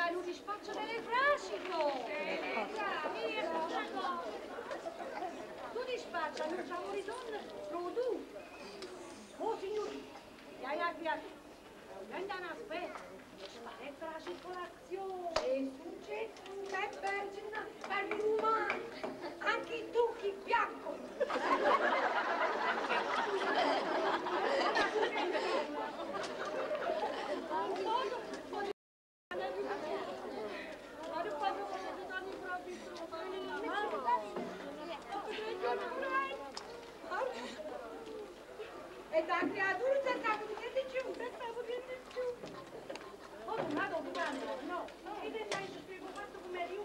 È un dispaccio telefragico! Tu dispaccia, non c'è un ritorno, lo tu! Oh signori, ya ya ya, non da una aspetta, sparetta la circolazione! È successo un bel vergine per l'umano, anche tu chi bianco! E da creatura senza niente più, senza niente più. Oh, non ha dovuto no. E te dai ci spiego fatto come io.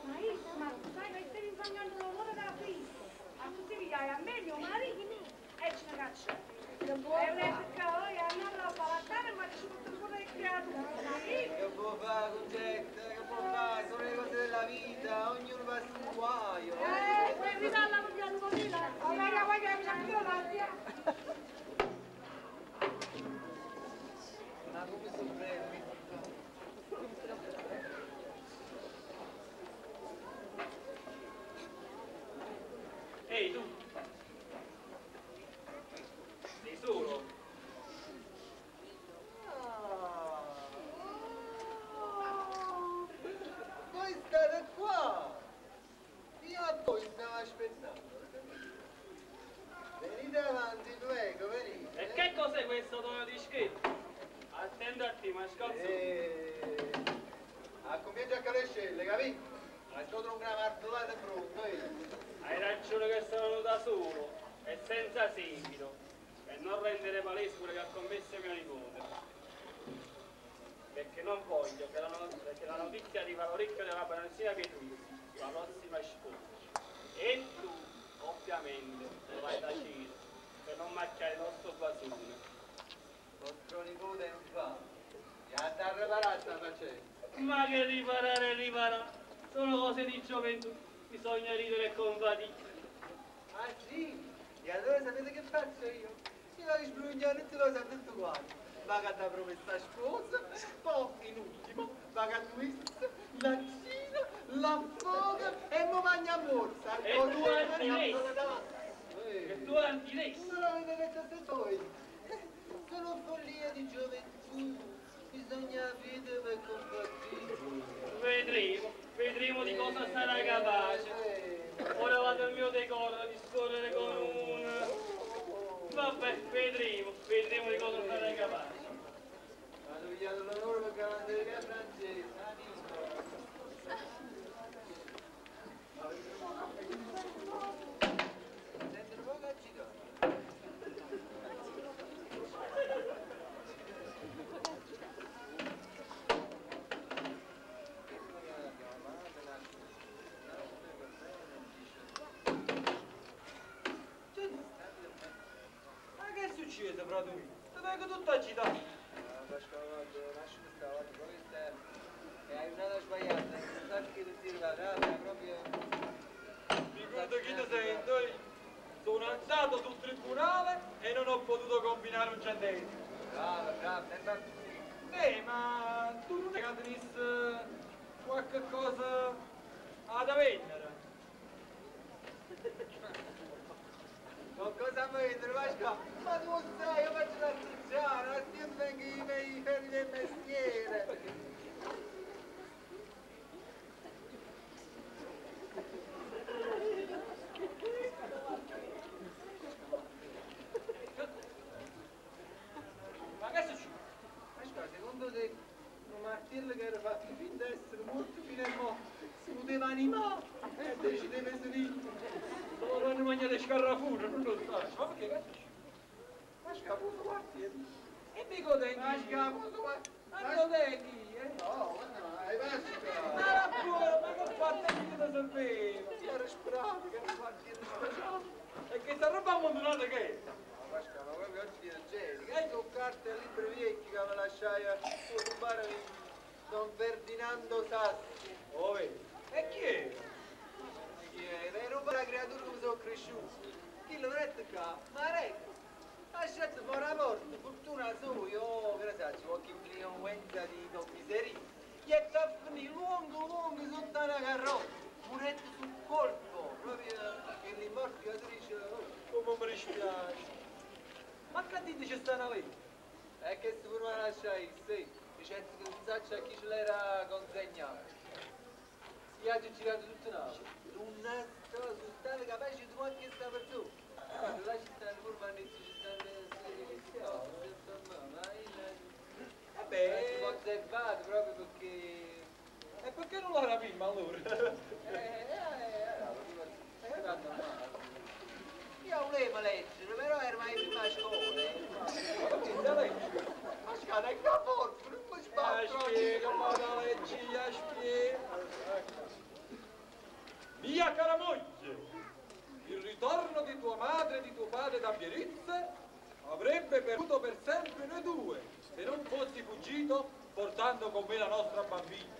Ma io, ma sai che stai insegnando l'onore della figlia. A tutti gli a me, mio marito, e ce ne caccia. E un che andare a palattare, ma ci metto pure le creature. Che può fare, Concetta? Che può fare? Sono le cose della vita, ognuno passa un guaio. Puoi ridarla con gli così, la. Allora, vuoi che mi la Ma come sono belli? Ehi tu! Sei solo? Ah. Voi state qua! Io a voi stavo aspettando. Venite avanti, prego, venite. E che cos'è questo tono di scherzo? Attendo a te, ma scherzo. A comincia a crescere, capito? Ma è stato un gran martellato brutto, eh. Hai ragione che sono da solo e senza seguito, per non rendere palese quello che ha commesso mio nipote. Perché non voglio che la notizia arrivi all'orecchio della baronessina Pietrucci, la prossima sposa. E tu, ovviamente, dovrai tacere per non macchiare il nostro blasone. Vostro nipote non fa. Gli ha da riparare sta facendo. Ma che riparare e riparare? Sono cose di gioventù, bisogna ridere e compatire. Ah sì? E allora sapete che faccio io? Io vado a sbrugnare tutte cose a tutto quanto. Vado a promessa sposa, poi in ultimo vado a twist, la cina, la foga e mo mangia a borsa. E tu antiresti! E tu antiresti! Non l'avete detto se voi! Sono follia di gioventù, bisogna vivere per compatire. Vedremo, vedremo di cosa sarà capace. Ora vado al mio decoro a discorrere con un... Vabbè, vedremo, vedremo di cosa sarà capace. Hanno pigliato l'onore per galanteria francese, Sento poco agitato. Ma che è successo, frate mio? Ti vengo tutto agitato. Pasquale, lasciami stare, guarda, è una sbagliata, non sa che ti la rabbia proprio... Ricordo chi ti sento io. Sono andato sul tribunale e non ho potuto combinare un centesimo. Bravo, bravo, sempre così. Ma tu non è che tenissi qualche cosa da vendere? Qualcosa a vendere, Pasquale? Ma tu lo sai, io faccio l'artigiano, io vengo i miei ferri del mestiere. Ma che succede? Pasquale, secondo te un martello che era fatto fin da essere molto fino a mo' si poteva animare e decideva di Solo quando mangiate scarrafuro, non lo so. Ma perché che succede? Pasquale, puso martello. E mica tengo. Pasquale, puso martello. Ma lo tengo, eh? No, no, hai Pasquale. Ma la buona, ma che ho fatto io da sapevo? Si era sperato che era un martello speciale. E che sta roba abbandonata che è? Pasquale, ma proprio oggi è angelica. Ecco un cartello libro vecchio che mi lasciai a rubare Don Ferdinando Sassi. Oh, vedi. E chi è? Chi era? Era un la creatura come sono cresciuto. Chi lo vedete qua? Ma ecco. Lasciate fuori la porta, fortuna sua, io, che ne so, c'è qualche influenza di Don Miserino. Gli è Lungo, lungo, sotto una carrozza. Muretto sul colpo, proprio che li morti che tu dici, oh, Come mi dispiace. Ma che dite c'è sta una lettera? È che si pure lascia sì. Dice che non sa a chi ce l'era consegnato. Si è girato tutto Napoli. Un nastro su tale capace di qualche sta persona. Guarda, là ci stanno pure manetti, ci stanno queste cose, insomma, ma io... Vabbè. Si conservato proprio perché... E perché non lo rapimmo allora? Io volevo leggere, però era mai prima a scuola. Ma perché da leggere? Ma scuola è che forza, non mi sbatto. Spiega, ma la leggi, spiega. Mia cara moglie, il ritorno di tua madre e di tuo padre da Bierizze avrebbe perduto per sempre noi due se non fossi fuggito portando con me la nostra bambina.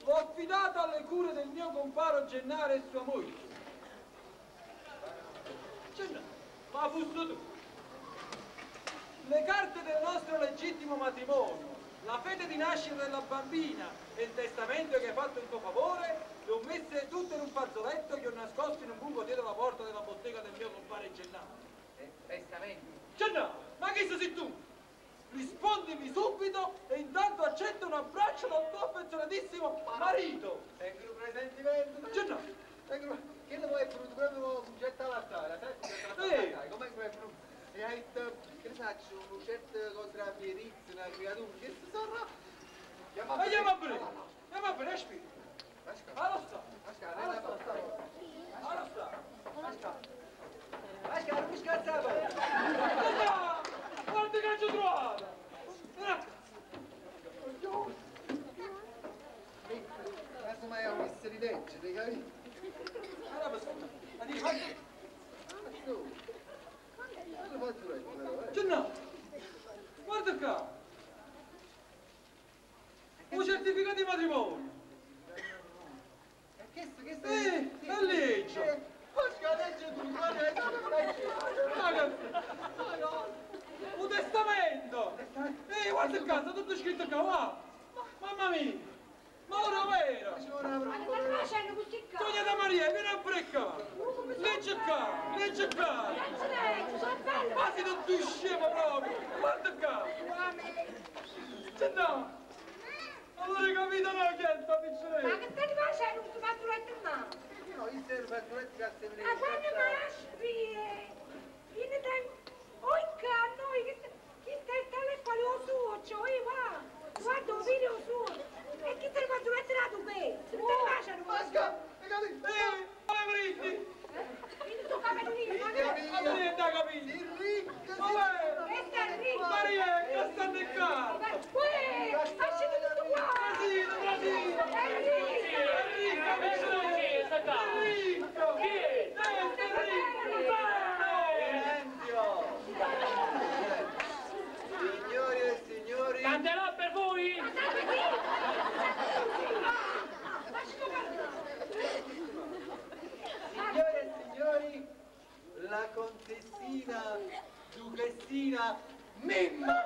L'ho affidata alle cure del mio comparo Gennaro e sua moglie. Gennaro, ma fusto tu. Le carte del nostro legittimo matrimonio, la fede di nascita della bambina e il testamento che hai fatto in tuo favore le ho messe tutte in un fazzoletto che ho nascosto in un buco dietro la porta della bottega del mio compare Gennaro. Testamento? Gennaro, ma chi sei tu? Rispondimi subito e intanto accetta un abbraccio dal tuo affezionatissimo marito. Tengo un presentimento. Gennaro. Che lo è venuto proprio un getto alla sala, sai? Sì. Com'è che è venuto? E hai detto, che ne faccio, un certo cosa Pierizzi, una creatura, che si sarà? Ma chiama pure, chiama pure, aspetta. Allora sta, allora sta, allora sta. Pascal, non mi scherzavo! Guarda che ci ho trovato! Adesso mai ho messo di leggere, capito? Allora, ma dici, ma che... Gennaro, guarda qua! Un certificato di matrimonio! E questo, questo è legge! Pascal, legge tu, guarda, Un testamento! Ehi, guarda qua, sta tutto scritto qua, va! Mamma mia! Ma ora vero! Ma che stai facendo così qua? Togliete Maria, vieni a breccare! Legge qua, legge qua! Non ci leggo, sono bello! Ma sei tutto scemo proprio! Guarda qua! Gennaro! Allora hai capito no che è sta piccerella? Ma che stai facendo questo fazzoletto in mano? No, io servo fazzoletto che se me ne... Ma quando nasci, vieni da... Oica, noi, chi sta tale quale lo suo, cioè, va! Guarda, il video suo! E chi te il fazzoletto da tu, beh? Se non te ne facciano! Pascal, hai capito? Ehi, come britti? Vieni tu capellino, ma che... Ma tu niente ha capito! Sei ricco, Ma vai! Questa è ricca! Maria, che stanno in casa! Uè, facci tutto qua! Trasino, trasino! È ricca! È ricca, piccerella! È ricco! Chi è? È ricco! Silenzio! Signori e signori... Canterò per voi! Ma sai chi? Signore e signori, la contessina, duchessina Mimma!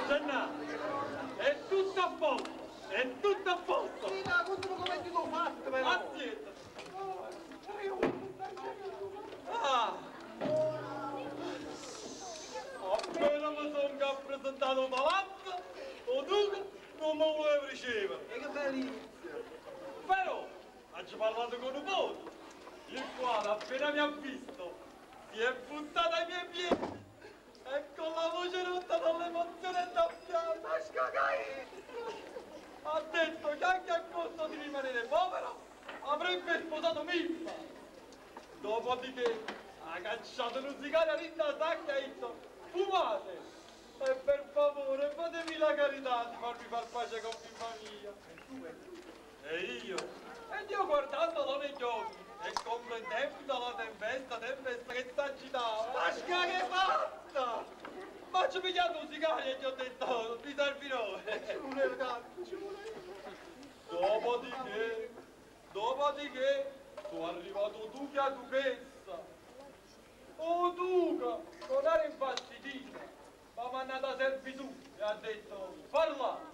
Gennaro, è tutto a posto, è tutto a posto! Sì, ma conto come ti l'ho fatto, però! Azienda! Ah! Appena mi sono presentato palazzo, o duca non mi voleva ricevere. E che bell'inizio! Però, ho parlato con un voto, il quale appena mi ha visto si è buttato ai miei piedi e con la voce rotta dall'emozione e dal pianto ha detto che anche a costo di rimanere povero avrebbe sposato Mimma. Dopodiché ha cacciato un sigario dalla sacca e ha detto: fumate e per favore fatemi volontà di farmi far pace con bimba mia. E io? Ed io guardandolo negli occhi e comprendendo la tempesta, tempesta che s'agitava. Pasca che fatta! Ma ci ho pigliato un sicario e gli ho detto, ti servirò. Ci voleva tanto, ci voleva. Dopodiché, dopodiché, sono arrivato duca duchessa. Oh duca, non era infastidita, ma mi ha mandato a servitù e ha detto, parla.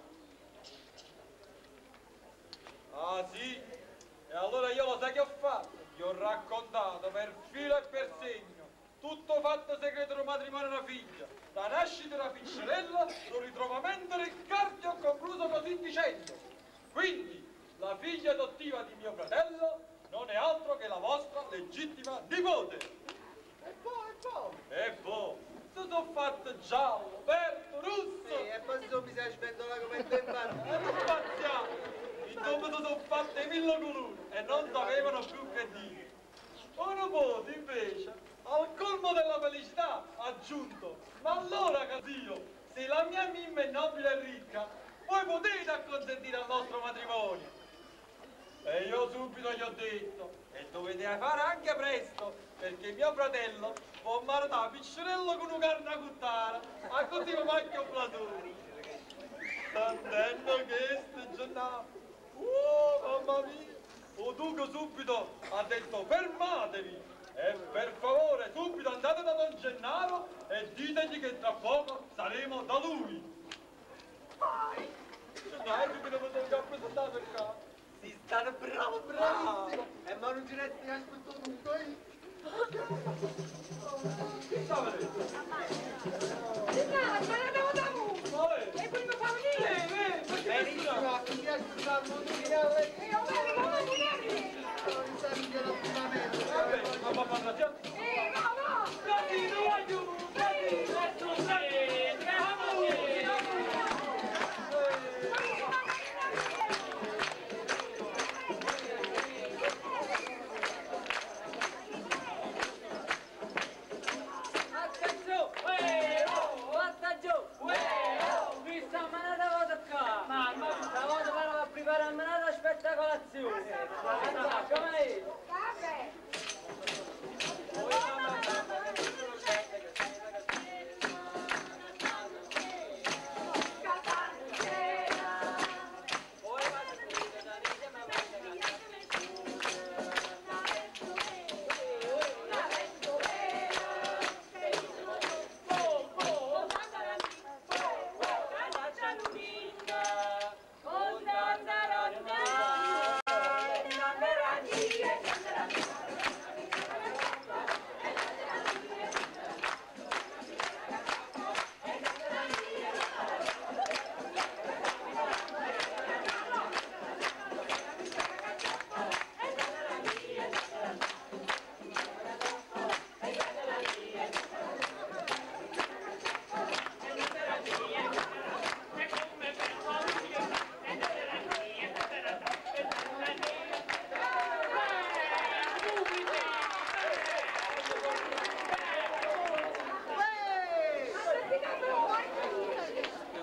Ah sì? E allora io lo sai che ho fatto? Gli ho raccontato per filo e per segno tutto fatto segreto del matrimonio della figlia, la nascita della piccerella, lo ritrovamento del Riccardo e ho concluso così dicendo. Quindi la figlia adottiva di mio fratello non è altro che la vostra legittima nipote. E poi, e poi? E poi, si sono fatto giallo, verde, russo. Sì, e poi si sono messa a sventolare come due bambini. E non spaziamo. Insomma, si sono fatte mille colori e non sapevano più che dire. Un nipote, invece, al colmo della felicità, ha aggiunto: ma allora, caro zio, se la mia Mimma è nobile e ricca, voi potete acconsentire al nostro matrimonio. E io subito gli ho detto, e dovete fare anche presto, perché mio fratello può maritare piccerello con un carnacuttara, a così mi manca un blasone. Sentendo che sto giornata, mamma mia, o duca subito ha detto fermatevi e per favore subito andate da Don Gennaro e ditegli che tra poco saremo da lui. Vai! Gennaro subito mi sono già presentato il caso. Si stanno bravo, bravissimo! E ma non ci resta che aspettò tutto, eh? Chi sta vedendo? Gennaro, ma la devo da mu! E E poi mi fa venire! perché Benissimo, ti aspettavo tutto, eh? E io bello, ma non mi Non sa mica l'appuntamento. Vabbè, ma papà, la Eh, no, no! Platino, voglio! Platino! Attenzione! Uè, oh, guarda giù! Uè, oh, mi sta manata volta qua! Mamma, stavolta vado a preparare una spettacolazione! Guarda, come è? Vabbè! Uè! Ma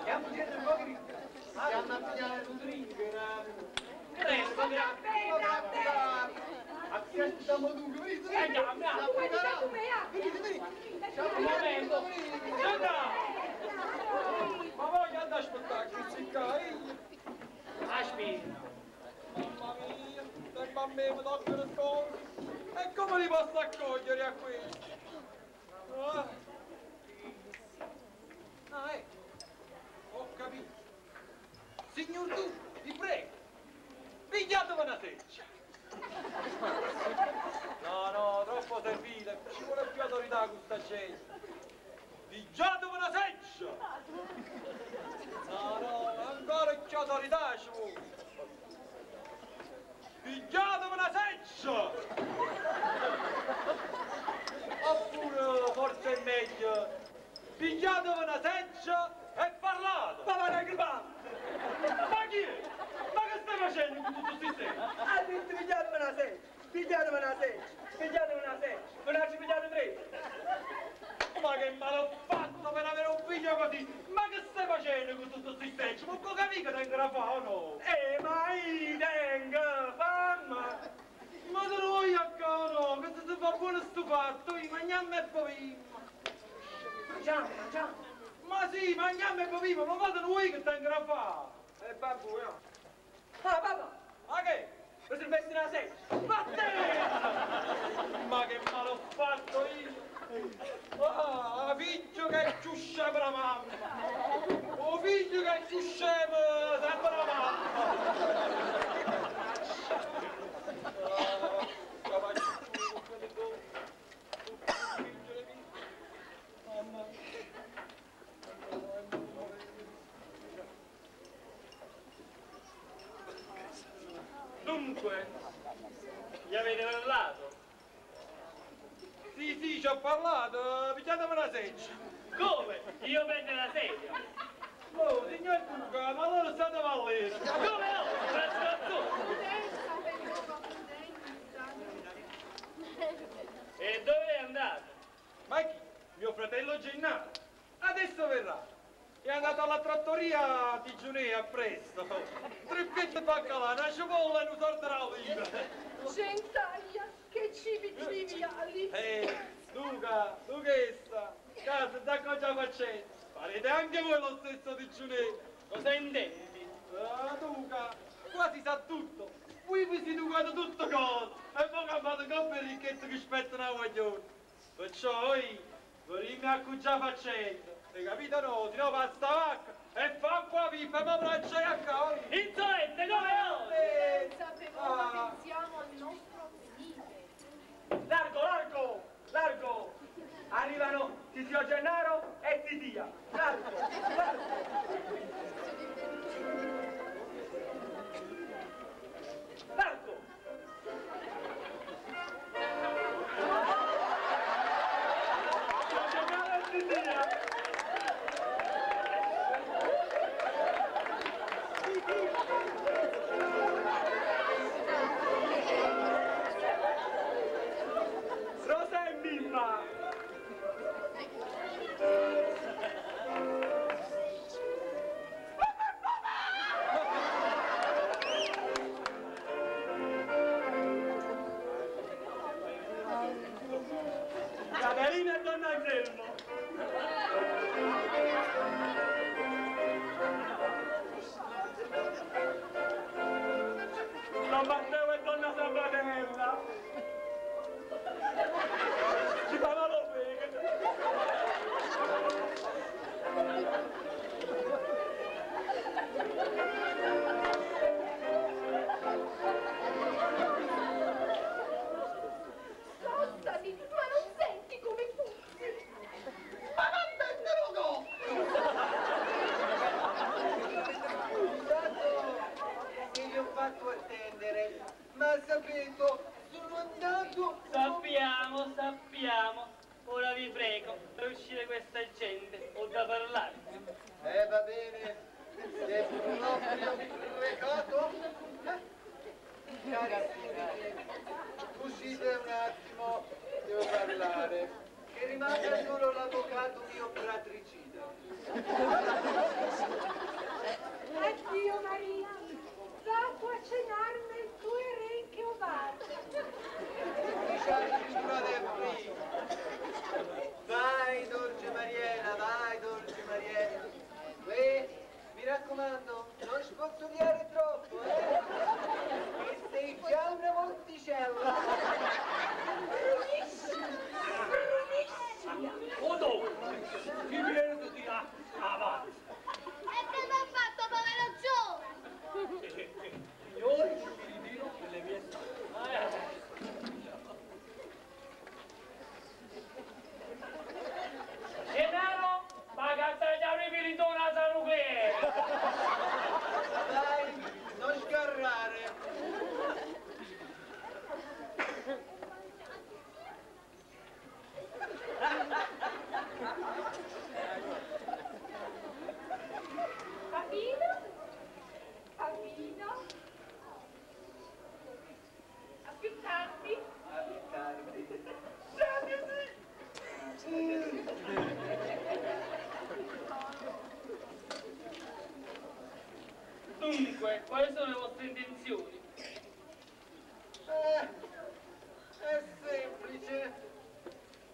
Andiamo dietro un po' che Stiamo a pigliare un drink, era... A chi aspettiamo dunque? Venite, venite! Venite, venite! Gennaro! Ma voglio andare a aspettare che si cai! Aspetta. Mamma mia, tempo a me mi toccano le cose! E come li posso accogliere a questi? Ah, ah ecco, ho capito. Signor Duca, vi prego, pigliatevi una seccia. No, no, troppo servile, ci vuole più autorità con sta gente. Pigliatevi una seccia! No, no, ancora più autorità ci vuole. Pigliatevi una seccia! Oppure, forse è meglio, pigliatevi una seccia e parlate! Ma va a Ma chi è? Ma che stai facendo con tutto questo sistema? Ha detto pigliatemi una seccia, pigliatemi una seccia, pigliatemi una seccia, me ne ci pigliate tre. Ma che male ho fatto per avere un figlio così? Ma che stai facendo con tutto questo specchio? Ma può capire che tengo da fare o no? Ma io tengo fame! Ma te lo voglio a caro, che se si fa buono sto fatto, io mangiamo e beviamo. Mangiamo, mangiamo. Ma sì, mangiamo e beviamo, ma cosa vuoi che tengo da fare? Babbo, no. Ah, papà! Ma che? Mi servesse una sedia! Vattene! Ma che male ho fatto io! Ah, figlio che ciuscia per la mamma! Oh figlio che ciuscia sempre la mamma! Dunque, gli avete parlato? Sì, sì, ci ho parlato, pigliatemi una seggia. Come? Io prendo la sedia? Oh, signor Duca, ma allora state vallendo. Come no? Prudenza, però, prudenza. E dove è andato? Ma chi? Mio fratello Gennaro. Adesso verrà. È andato alla trattoria di Giunea presto. 3 piatti di baccalà, una cipolla e un sordo d'oliva. Gentaglia, che cibi triviali. Duca, duchessa, casa, da cosa facendo? Farete anche voi lo stesso di Giunea. Cosa intendi? Ah, Duca, qua si sa tutto. Voi vi si educate tutto cosa. E poi campate con per ricchezza che aspettano a guaglione. Perciò voi vorremmo accugiare facendo. Hai capito no? Se no passa vacca e fa qua pippa, ma braccia a cavolo. Insolente, come no? Prudenza, però, pensiamo al nostro avvenire. Largo, largo, largo! Arrivano Tizio Gennaro e Titia. Largo, largo! Largo! Tizio Gennaro e Titia! Rosa e Mimma! Caterina e Don Anselmo! Don Matteo e Donna Salvatella! Ci fa male lo fegato! Spostati, ma non senti come puzzi? Ma va bene, Lugo! Scusate se vi ho fatto attendere, ma sapete, sono andato... Sappiamo, sappiamo. Ora vi prego, per uscire questa gente, ho da parlare. Va bene, se proprio pregato. Cari sudditi, uscite un attimo, devo parlare. Che rimanga solo l'avvocato mio fratricida. Addio marito, vado a cenar nel tuo orecchio vado. Vai, dolce Mariella, vai, dolce Mariella. Uè, mi raccomando, non sbottogliare troppo, eh? Che sei già una volticella. Brunissima, brunissima. Oh no! Chi viene tutti là? Avanti! E che mi ha fatto, povero giovane? Signori, mi ritiro nelle mie stanze. Gennaro, ma cazzo i filitona saluque! Dai, non sgarrare. Papino? Papino? A più tardi? A più tardi. Sì, sì. Dunque, quali sono le vostre intenzioni? È semplice.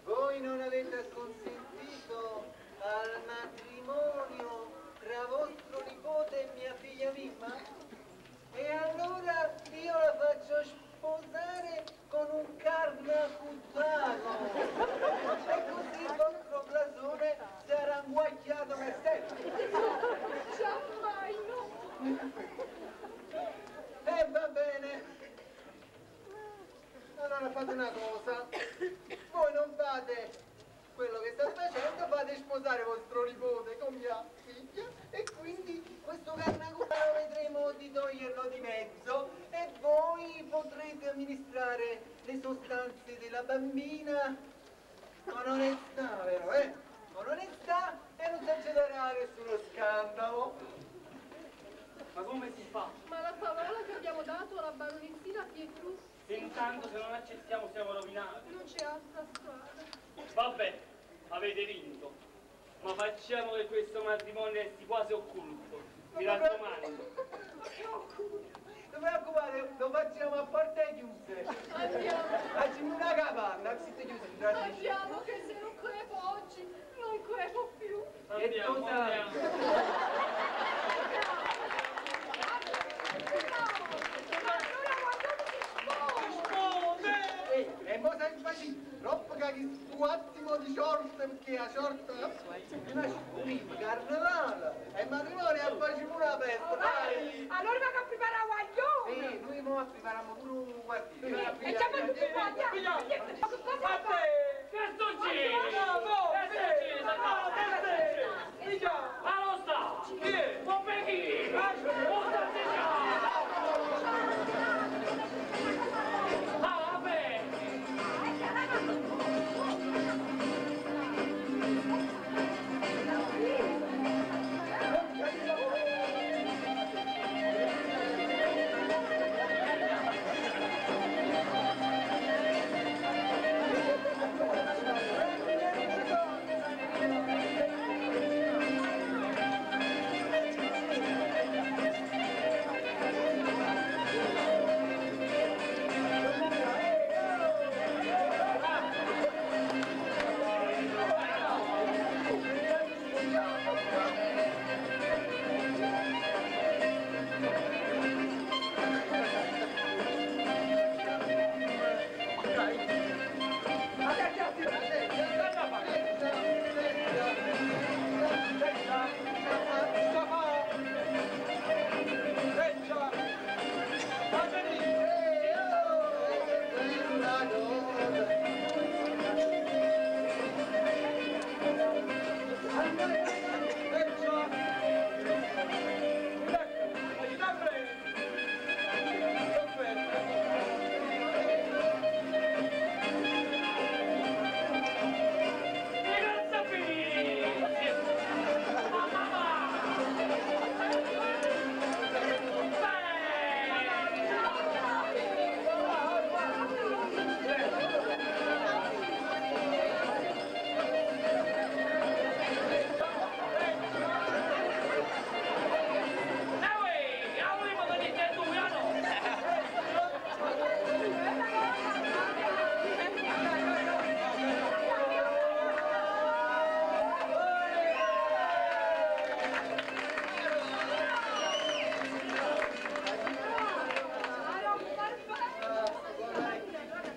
Voi non avete acconsentito al matrimonio tra vostro nipote e mia figlia Mimma? E allora io la faccio sposare con un carnacuzzano. E così il vostro blasone sarà nguacchiato per sempre. Giammai no! E va bene. Allora fate una cosa. Voi non fate quello che sta facendo, fate sposare vostro nipote con mia figlia e quindi questo carnacuzzano vedremo di toglierlo di mezzo e voi potrete amministrare le sostanze della bambina con onestà, vero, eh? Con onestà e non succederà nessuno scandalo. Ma come si fa? Ma la parola che abbiamo dato alla baronessina Pietrussi Intanto se non accettiamo siamo rovinati. non c'è altra strada. Vabbè, avete vinto. Ma facciamo che questo matrimonio resti quasi occulto. Mi raccomando. Non preoccupate, lo facciamo a porte chiuse. Andiamo, Facciamo una capanna, siete chiusi. andiamo che se non crepo oggi non crepo più. Andiamo, andiamo. Ma allora guardate che sposo! Ehi, e mo sai facile, troppo che questo attimo di sorte, perché la sorte prima carnevale e matrimonio e facciamo una festa, dai! Allora vado a preparare guaglione! Sì, noi mo prepariamo pure un quartiere. E già ma tutti quanti! Ma che cosa fa? Che succede? Che succede? Ma lo sa! Ma perché? Ma Ah, vabbè!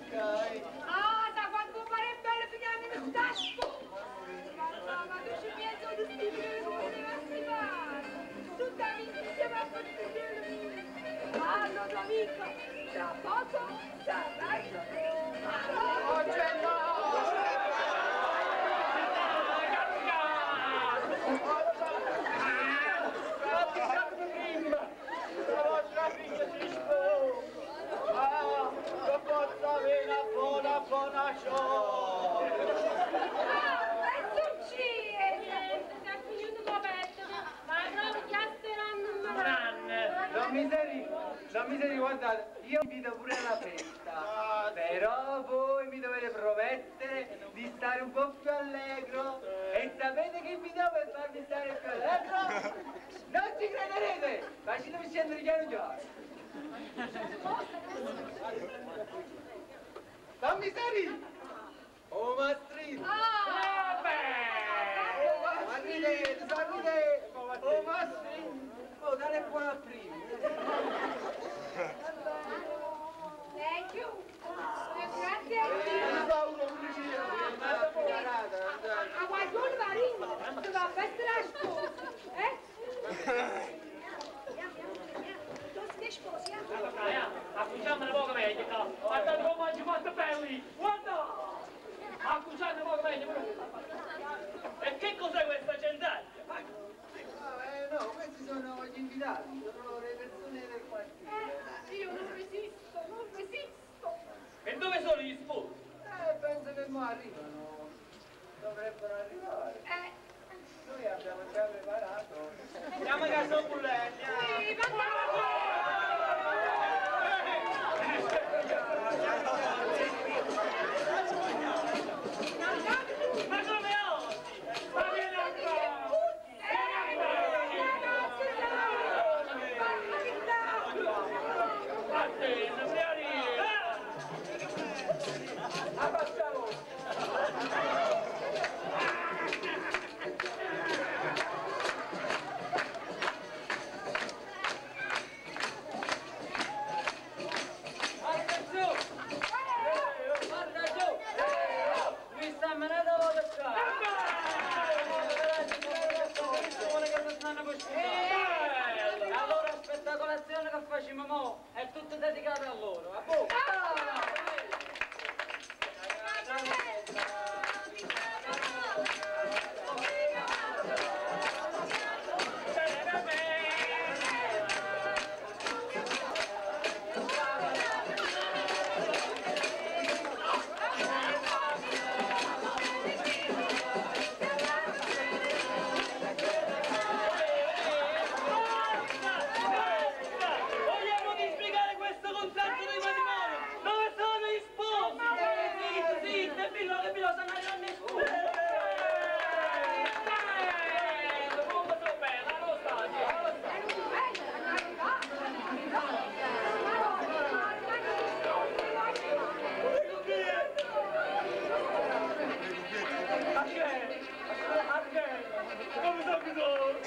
Ah, da quanto pare bello finire in tasco! Ma, ma tu ci pensi di stile come deve fare? Tutta vita insieme a fare Allora, tua amica, tra poco sarai Prima, la vostra figlia si sposa. Ah, che possa avere una buona, buona sorte. Ah, è successo! Niente, si è finito coperto, ma proprio chiasseranno Non miseri, non miseri, guardate, io vi invito pure alla festa, però voi mi dovete promettere di stare un po' più allegro. E sapete che vi do per farvi stare più allegro? Non ci crederete! Facetemi scendere chiaro chiaro. Dammi sari! Oh mastrino! Ah! Oh, ma ridete, sa ridete! Oh mastrino! Oh, dale qua prima! Thank you. Grazie a A guaglione Marino, si va a festa la sposa. Eh? Tu si sposi, Accucciamo un poco meglio, guardate come ci fatto belli! Guarda! Accucciate un poco meglio! E che cos'è questa gentaglia? No, questi sono gli invitati, sono le persone del quartiere. Io non resisto, non resisto! E dove sono gli sposi? Penso che mo arrivano. Dovrebbero arrivare. Noi abbiamo già preparato. Andiamo a casa con lei! Sì, ma Ma come oggi? Ma vieni a qua! Attesa, signorina! Attenzione! Guarda giù! Mi sta menando la qua! Allora spettacolazione che facciamo mo è tutto dedicato a loro. A voi! Vogliamo dispiegare questo contratto di matrimonio? Dove sono gli sposi? Zitto, zitto, e pillo, che pillo, stanno arrivando gli sposi! Bello, come sono bella, lo sta, lo sta. Ma che? Ma che? Come sono bisogno?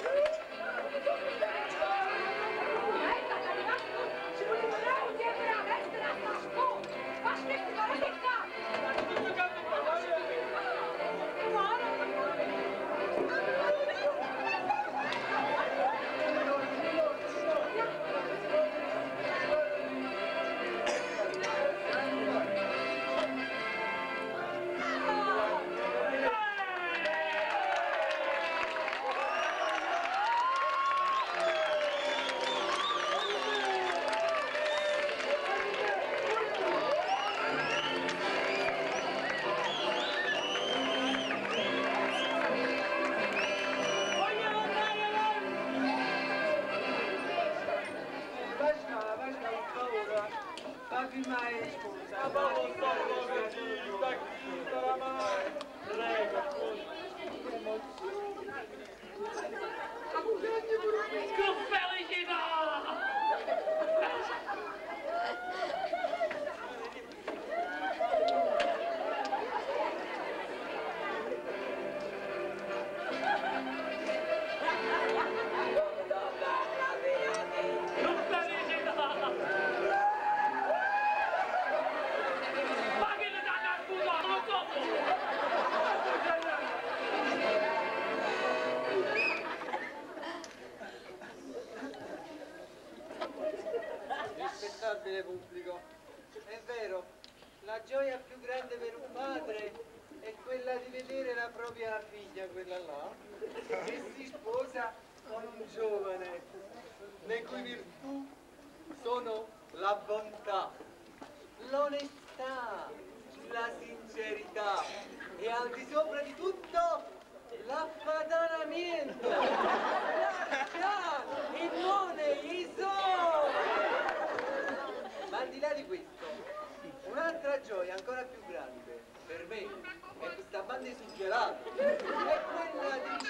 Vogliamo andare avanti! Pasca, Pasca, per favore, fa firmare scusa. Ma la mano. Prego, Che felicità! Che felicità! Ma che ne danno a scusa? Non so! Rispettabile pubblico, è vero, la gioia più grande per un padre è quella di vedere la propria figlia, quella là, che si sposa con un giovane, le cui virtù sono la bontà, l'onestà, la sincerità e al di sopra di tutto l'affadanamento, la il nome, i Ma al di là di questo, un'altra gioia ancora più grande per me e per questa banda di suggelati è quella di